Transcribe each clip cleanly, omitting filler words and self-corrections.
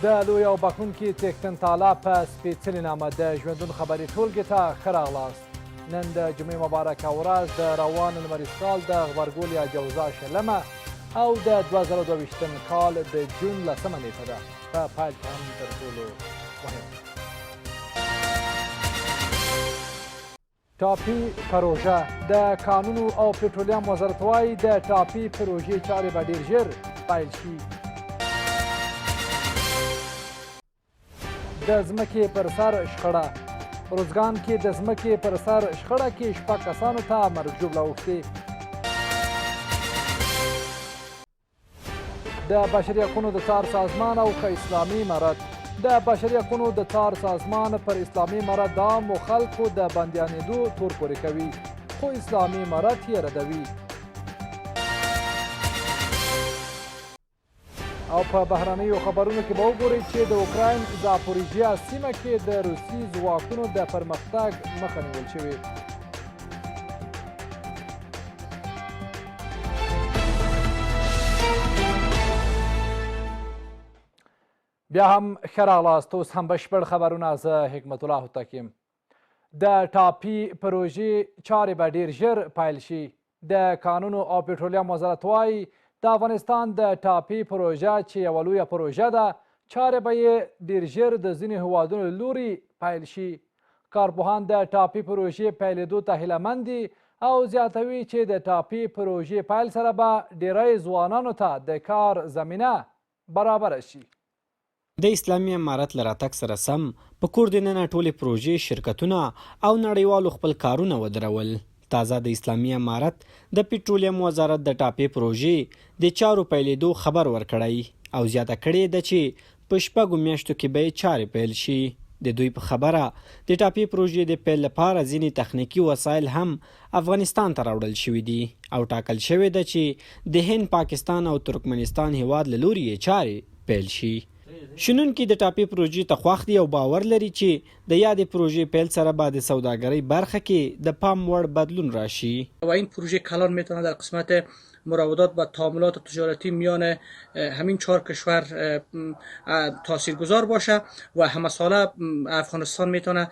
د لوی او بخښونکي څښتن تعالی په سپېڅلي نامه د ژوندون خبري ټولګې ته ښه راغلاست. نن د جمعې مبارکه ورځ د روان لمریز کال د غبرګول یا جوزا شلمه او د 2022 کال د جون لسمه نیټه ده. په پیل کې هم تر ټولو مهم ټاپي پروژه. د کانونو او پټرولیم وزارت وايي د ټاپي پروژې چارې به ډیر ژر پیل شي. د ځمکې پر سر شخړه. روزګان کې د ځمکې پر سر شخړه کې شپږ کسانو ته مرګ ژوبله اوښتې. د بشري حقونو د څار سازمان او که اسلامي امارت. د بشري حقونو د څار سازمان پر اسلامي امارت د عامو خلکو د بندیانېدو تور پورې کوي، خو اسلامي امارت یې ردوي. او په بهرنیو خبرونو کې به وګورئ چې د اوکراین زاپوریژیا سیمه کې د روسي ځواکونو د پرمختګ مخه نیول شوې. بیا هم ښه راغلاست. اوس هم بشپړ خبرونه. زه حکمت الله هوتک یم. د ټاپي پروژې چارې به ډیر ژر پیل شي. د کانونو او پټرولیم وزارت وايي د افغانستان د ټاپي پروژه چې یوه لویه پروژه ده، چارې به یې ډیر ژر د ځینو هیوادونو له لوري پیل شي. کارپوهان د ټاپي پروژې پیلېدو ته هیله مند دي او زیاتوي چې د ټاپي پروژې پیل سره به ډیری ځوانانو ته د کار زمینه برابره شي. د اسلامي امارت له راتګ سره سم په کور دننه ټولې پروژې، شرکتونه او نړیوالو خپل کارونه ودرول. تازه د اسلامي امارت د پټرولیم وزارت د ټاپې پروژې د چارو پیلېدو خبر ورکړی او زیاته کړې ده چې په شپږو میاشتو کې به یې چارې پیل شي. د دوی په خبره د ټاپې پروژې د پیل لپاره ځینې تخنیکي وسایل هم افغانستان ته راوړل شوي دي او ټاکل شوې ده چې د هند، پاکستان او ترکمنستان هېواد له لوري یې چارې پیل شي. شنونکي د ټاپې پروژې ته خوښ دي او باور لري چې د یادې پروژې پیل سره به د سوداګرۍ برخه کې د پام وړ بدلون راشي. و این پروژه کلان میتونه در قسمت مراودات و تعاملات تجارتی میان همین چهار کشور تاثیرگذار باشه و همه ساله افغانستان میتونه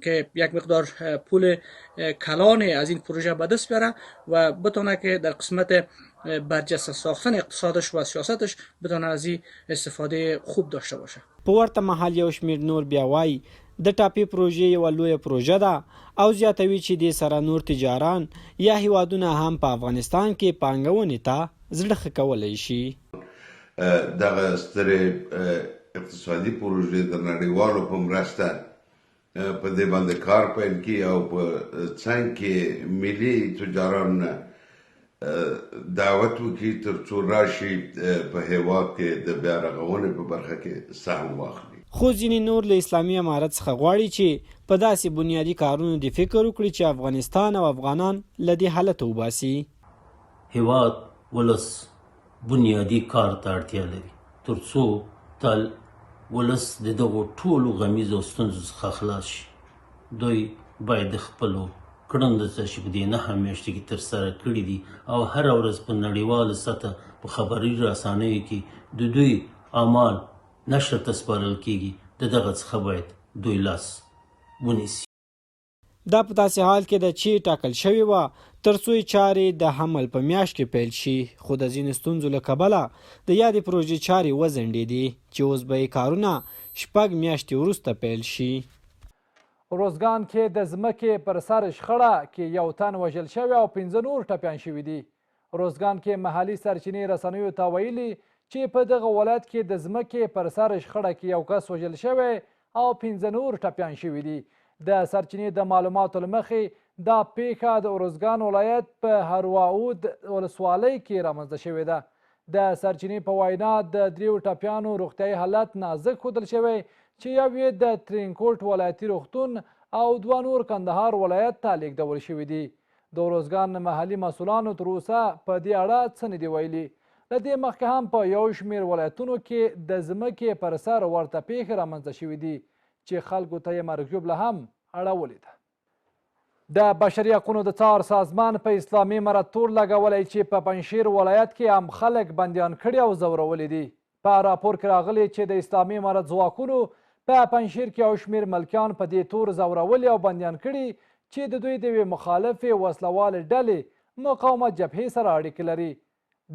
که یک مقدار پول کلان از این پروژه به دست بیاره و بتونه که در قسمت برجسته ساختن اقتصادش و سیاستش بتونه از این استفاده خوب داشته باشه. په ورته مهال یو شمېر نور بیا وايي، د ټاپي پروژې یوه لویه پروژه ده او زیاتوي چې دې سره نور تجاران یا هېوادونه هم په افغانستان کې پانګونې ته زړه ښه کولی شي. دغه سترې اقتصادي پروژې د نړیوالو په مرسته په دې باندې کار پیل کړي او په څنګ کې ملي تجاران دعوت وکړي تر څو راشي په هېواد کې د بیا رغونې په برخه کې سهم واخلي. خو ځینې نور له اسلامي امارت څخه غواړي چې په داسې بنیادي کارونو دې فکر وکړي چې افغانستان او افغانان له دې حالته وباسي. هېواد، ولس بنیادي کار ته اړتیا لري تر څو تل ولس د دغو ټولو غمیزو او ستونزو څخه خلاص شي. دوی باید د خپلو کړنو څخه چې په دې نهه میاشتو کې ترسره کړي دي او هره ورځ په نړیواله سطح په خبري رسانیو کې د دوی اعمال نشر ته سپارل کیږي، د دغه څخه باید دوی لاس ونیسي. دا په داسې حال کې ده چې ټاکل شوې وه تر څو یې چارې د حمل په میاشت کې پیل شي، خو د ځینو ستونزو له کبله د یادې پروژې چارې وځنډېدې چې اوس به یې کارونه شپږ میاشتې وروسته پیل شي. روزګان کې د ځمکې پر سر شخړه کې یو تن وژل شوی او پنځه نور ټپیان شوي دي. روزګان کې محلي سرچینې رسنیو ته ویلي چې په دغه ولایت کې د ځمکې پر سر شخړه کې یو کس وژل شوی او پنځه نور ټپیان شوي دي. د سرچینې د معلوماتو له مخې دا پیښه د ارزګان ولایت په هرواود ولسوالۍ کې رامنځته شوې ده. د سرچینې په وینا د دریو ټپیانو روغتیايي حالت نازک ښودل شوی چې یو یې د ترینکوټ ولایتي روغتون او دوه نور کندهار ولایت ته لیږدول شوي دي. د ارزګان محلي مسولانو تر اوسه په دې اړه څه نه دي ویلي. له دې مخکې هم په یو شمېر ولایتونو کې د ځمکې پر سر ورته پېښې رامنځته شوې دي چې خلکو ته یې مرګ ژوبله هم اړولې ده. د بشري حقونو د څار سازمان په اسلامي امارت تور لګولی چې په پنجشیر ولایت کې عام خلک بندیان کړي او ځورولي دي. په راپور کې راغلي چې د اسلامي امارت ځواکونو په پنجشیر کې یو شمېر ملکیان په دې تور ځورولي او بندیان کړي چې د دوی د یوې مخالفې وسلهوالې ډلې مقاومت جبهې سره اړیکې لري.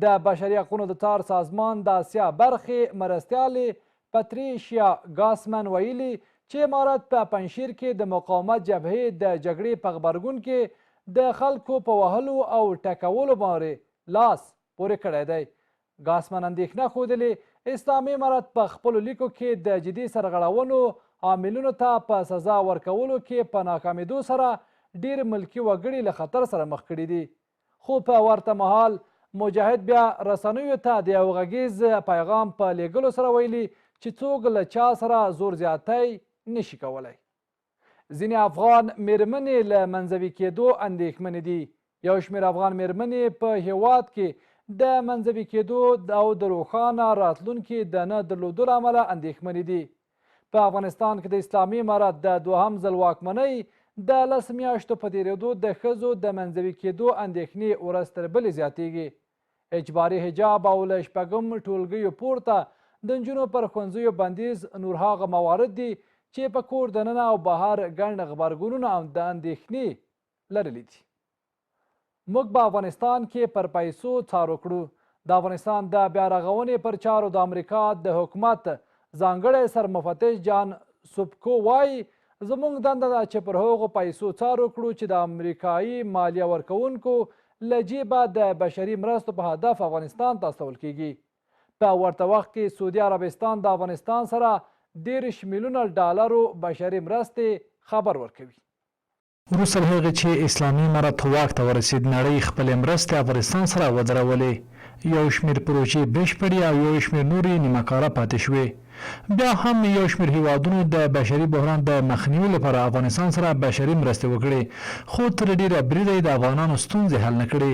د بشري حقونو د څار سازمان د اسیا برخې مرستیالې پتریشیا ګاسمن ویلي چې امارت په پنجشیر کې د مقاومت جبهې د جګړې په غبرګون کې د خلکو په وهلو او ټکولو باندې لاس پورې کړی دی. ګاسمن اندېښنه ښودلې، اسلامي امارت په خپلو لیکو کې د جدي سرغړونو عاملینو ته په سزا ورکولو کې په ناکامېدو سره ډېر ملکي وګړي له خطر سره مخ کړي دي. خو په ورته مهال مجاهد بیا رسنیو ته د یو غږیز پیغام په لیږلو سره ویلي چې څوک له چا سره زور زیاتی نشي کولی. ځینې افغان میرمنې له منزوي کېدو اندېښمنې دي. یو شمېر افغان میرمنې په هېواد کې د منزوي کېدو او د روښانه راتلونکي د نه درلودو له امله اندېښمنې دي. په افغانستان کې د اسلامي امارت د دوهم ځل واکمنۍ د لس میاشتو په تېرېدو د ښځو د منزوي کېدو اندېښنې ورځ تر بلې زیاتېږي. اجباري حجاب او له شپږم ټولګیو پورته د نجونو پر ښوونځیو بندیز نور هغه موارد دي چې په کور دننه او بهر ګڼ غبرګونونه او د اندېښنې لرلي دي. موږ به افغانستان کې پر پیسو څار وکړو. د افغانستان د بیا رغونې پر چارو د امریکا د حکومت ځانګړی سرمفتش جان سوپکو وايي، زموږ دنده ده چې پر هغو پیسو څار وکړو چې د امریکايي مالیه ورکوونکو له جیبه د بشري مرستو په هدف افغانستان ته استول کېږي. په ورته وخت کې سعودي عربستان د افغانستان سره 30 میلیونه ډالرو بشري مرستې خبر ورکوي. وروسته له هغې چې اسلامي امارت واک ته ورسېد، نړۍ خپلې مرستې افغانستان سره ودرولې، یو شمېر پروژې بشپړې او یو شمېر نورې نیمه کاره پاتې شوې. بیا هم یو شمېر هېوادونو د بشري بحران د مخنیوي لپاره افغانستان سره بشري مرستې وکړې، خو تر ډېره بریده یې د افغانانو ستونزې حل نه کړې.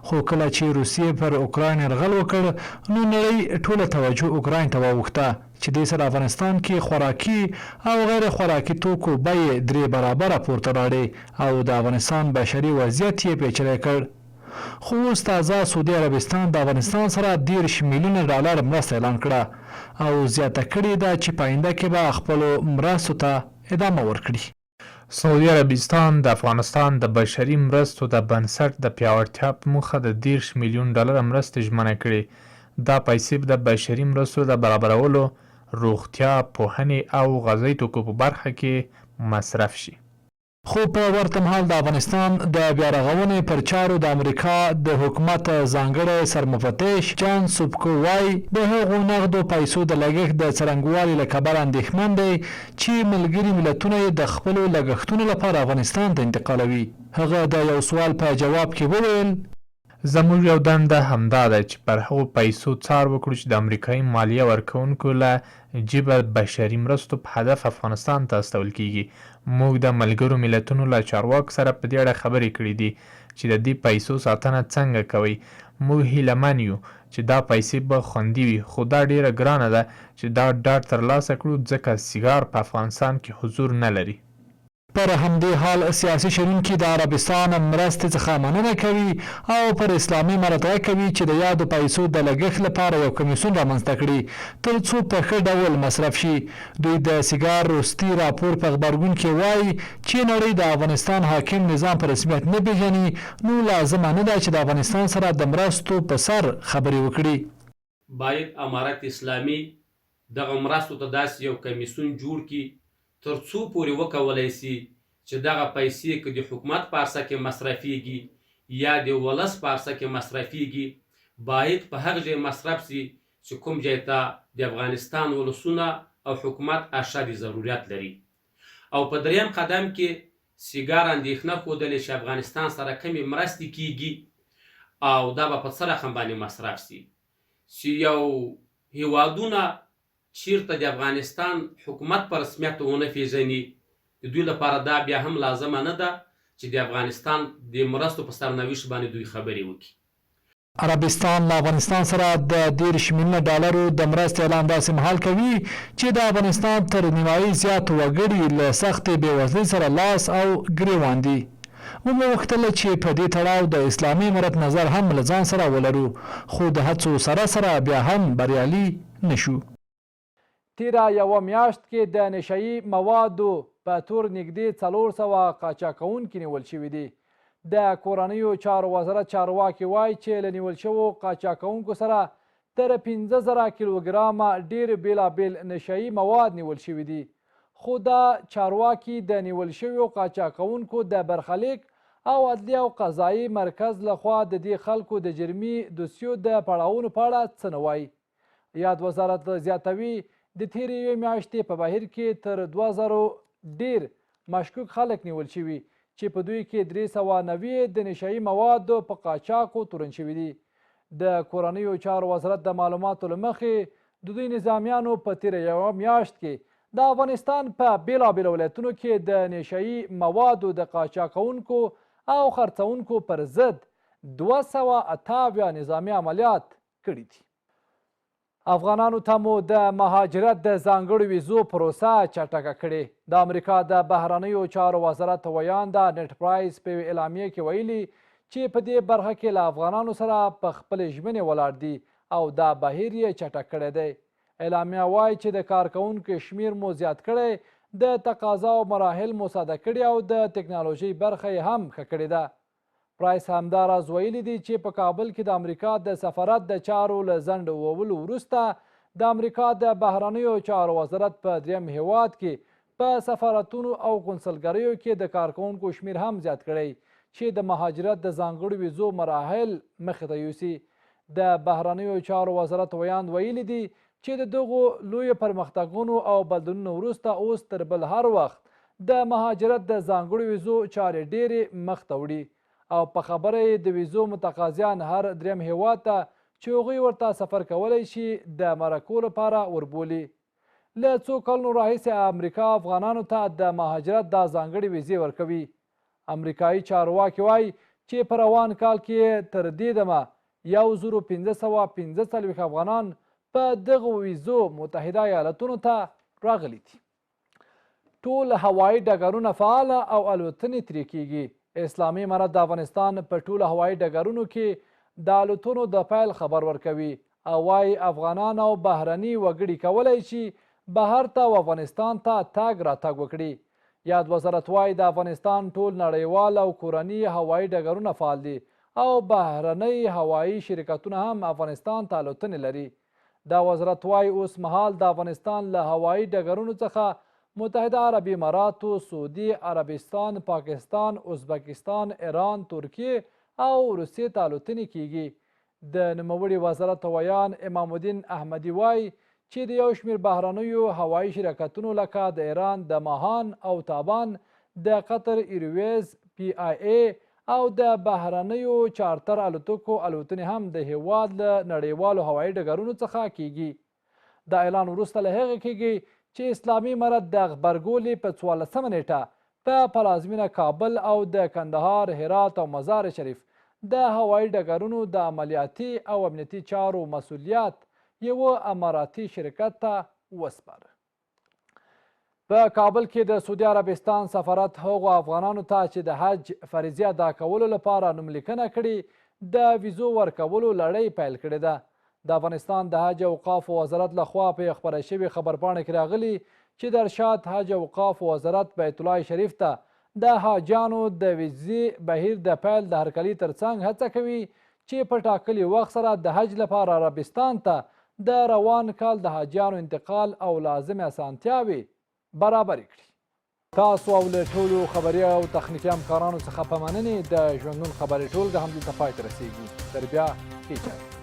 خو کله چې روسیې پر اوکراین یرغل وکړ، نو نړۍ ټوله توجه اوکراین ته واوښته. چې دې سره افغانستان کې خوراکي او غیر خوراکي توکو بیې درې برابره پورته لاړې او د افغانستان بشري وضعیت یې پیچلی کړ. خو اوس تازه سعودي عربستان د افغانستان سره 30 میلیونه ډالر مرسته اعلان کړه او زیاته کړې ده چې په آینده کې به خپلو مرستو ته ادامه ورکړي. سعودي عربستان د افغانستان د بشري مرستو د بنسټ د پیاوړتیا په موخه د 30 میلیون ډالره مرستې ژمنه کړې. دا پیسې به د بشري مرستو د برابرولو، روغتیا، پوهنې او غذايي توکو په برخه کې مصرف شي. خو په ورته مهال د افغانستان د بیارغونې پر چارو د امریکا د حکومت ځانګړی سرمفتش جان سوپکو وايي، د هغو نغدو پیسو د لګښت د څرنګوالي له کبله اندېښمن دی چې ملګري ملتونه یې د خپلو لګښتونو لپاره افغانستان ته انتقالوي. هغه د یو سوال په جواب کې وویل. زموږ یو دنده همدا ده چې پر هغو پیسو څار وکړو چې د امریکايي مالیه ورکوونکو له جیبه بشري مرستو په هدف افغانستان ته استول کېږي. موږ د ملګرو ملتونو له چارواکو سره په دې اړه خبرې کړې دي چې د دې پیسو ساتنه څنګه کوئ. موږ هیله من یو چې دا پیسې به خوندي وي، خو دا ډېره ګرانه ده چې دا ډاډ ترلاسه کړو ځکه سیګار په افغانستان کې حضور نه لري. پر همدې حال سیاسي شنونکي د عربستان مرستې څخه مننه کوي او پر اسلامي امارت غږ کوي چې د یادو پیسو د لګښت لپاره یو کمیسیون رامنځته کړي تر څو په ښه ډول مصرف شي. دوی د سیګار وروستي راپور په غبرګون کې وايي چې نړۍ د افغانستان حاکم نظام په رسمیت نه پېژني نو لازمه نه ده چې د افغانستان سره د مرستو په سر خبرې وکړي. باید امارت اسلامي دغه مرستو ته داسې یو کمیسیون جوړ کړي تر څو پورې وکولای شي چې دغه پیسې که د حکومت په عرصه کې مصرفیږي یا د ولس په عرصه کې مصرفیږي باید په هغه ځای مصرف شي چې کوم ځای ته د افغانستان ولسونه او حکومت اشد ضرورت لري او په دریم قدم کې سیګار اندېښنه ښودلې چې افغانستان سره کمې مرستې کیږي او دا به په څه رقم باندې مصرف شي چې یو هیوادونه چیرته د افغانستان حکومت په رسمیت ونه پیژني د دوی لپاره دا بیا هم لازمه نه ده چې د افغانستان د مرستو په سرنوشت باندې دوی خبرې وکړي. عربستان له افغانستان سره د 30 میلیونه ډالرو د مرستې اعلان داسې مهال کوي چې د افغانستان تر نیمايي زیات وګړي له سختې بېوزلۍ سره لاس او ګرېوان دي. ومو غوښتل چې په دې تړاو د اسلامي امارت نظر هم له ځان سره ولرو، خو د هڅو سره سره بیا هم بریالي نه شو. تېره یوه میاشت کې د نشه يي موادو په تور نږدې 400 قاچاق کوونکي نیول شوي دي. د کورنیو چارو وزارت چارواکي وايي چې له نیول شوو قاچاق کوونکو سره تر 5000 کیلوګرامه ډېر بېلابېل نشه يي مواد نیول شوي دي. خو دا چارواکي د نیول شویو قاچاق کوونکو د برخلیک او عدلي او قضايي مرکز له خوا د دې خلکو د جرمي دوسیو د پړاوونو په اړه څه نه وايي. یاد وزارت زیاتوي، د تېرې یوې میاشتې په بهیر کې تر 2000 ډېر مشکوک خلک نیول شوي چې په دوی کې 390 یې د نشه يي موادو په قاچاقو تورن شوي دي. د کورنیو چارو وزارت د معلوماتو له مخې د دوی نظامیانو په تېره یوه میاشت کې د افغانستان په بېلابېلو ولایتونو کې د نشه يي موادو د قاچاقونکو او خرڅونکو پر ضد 278 نظامي عملیات کړي دي. افغانانو ته مو د مهاجرت د ځانګړو ویزو پروسه چټکه کړې. د امریکا د بهرنیو چارو وزارت ویانده نټ پرایس په یوې اعلامیې کې ویلي چې په دې برخه کې له افغانانو سره په خپلې ژمنې ولاړ دي او دا بهیر یې چټک کړی دی. اعلامیه وايي چې د کارکوونکو شمیر مو زیات کړی، د تقاضاو مراحل مو ساده کړي او د تکنالوژۍ برخه یې هم ښه کړې ده. پرایس همداراز ویلي دي چې په کابل کې د امریکا د سفارت د چارو له ځنډ وولو وروسته د امریکا د بهرنیو چارو وزارت په دریم هیواد کې په سفارتونو او قونسلګریو کې د کارکوونکو شمیر هم زیات کړی چې د مهاجرت د ځانګړو ویزو مراحل مخې ته یوسي. د بهرنیو چارو وزارت ویاند ویلي دي چې د دغو لویو پرمختګونو او بدلونونو وروسته اوس تر بل هر وخت د مهاجرت د ځانګړو ویزو چارې ډېرې مخ ته وړي او په خبره یې د ویزو متقاضیان هر دریم هېواد ته چې هغوی ورته سفر کولی شي د مرکو لپاره وربولي. له څو کلونو راهیسې امریکا افغانانو ته د مهاجرت دا ځانګړې ویزې ورکوي. امریکايي چارواکي وايي چې په روان کال کې یې تر دې دمه 1545 افغانان په دغو ویزو متحده ایالتونو ته راغلي دي. ټول هوایي ډګرونه فعال او الوتنې ترې کیږي. اسلامي امارت د افغانستان په ټولو هوایي ډګرونو کې د الوتنو د پیل خبر ورکوي او وايي افغانان او بهرني وګړي کولای شي بهر ته او افغانستان ته تګ راتګ وکړي. یاد وزارت وايي د افغانستان ټول نړیوال او کورني هوایي ډګرونه فعال دي او بهرنۍ هوایي شرکتونه هم افغانستان ته الوتنې لري. دا وزارت وايي اوس مهال د افغانستان له هوایي ډګرونو څخه متحده عربي اماراتو، سعودي عربستان، پاکستان، ازبکستان، ایران، ترکیې او روسیې ته الوتنې کیږي. د نوموړي وزارت ویاند امام الدین احمدي وايي چې د یو شمېر بهرنیو هوایي شرکتونو لکه د ایران د ماهان او تابان، د قطر ایرویز، پي آی اې او د بهرنیو چارتر الوتکو الوتنې هم د هېواد له نړیوالو هوایي ډګرونو څخه کېږي. دا اعلان وروسته له هغې کېږي چې اسلامي امارت د غبرګولي په 14 نېټه په پلازمینه کابل او د کندهار، هرات او مزار شریف د هوایي ډګرونو د عملیاتي او امنیتي چارو مسوولیت یوه اماراتي شرکت ته وسپاره. په کابل کې د سعودي عربستان سفارت هغو افغانانو ته چې د حج فریضې ادا کولو لپاره نوم لیکنه کړې د ویزو ورکولو لړۍ پیل کړې ده. د افغانستان د حج او اوقافو وزارت له خوا په یو خپره شوې خبرپاڼه کې راغلي چې د ارشاد حج او اوقافو وزارت بیت الله شریف ته د حاجیانو د ویزې بهیر د پیل د هرکلي ترڅنګ هڅه کوي چې په ټاکلي وخت سره د حج لپاره عربستان ته د روان کال د حاجیانو انتقال او لازمې اسانتیاوې برابرې کړي. تاسو او له ټولو خبري او تخنیکي همکارانو څخه په مننې د ژوندون خبري ټولګه همدلته پای ته رسیږي. تر بیا ښې چارې.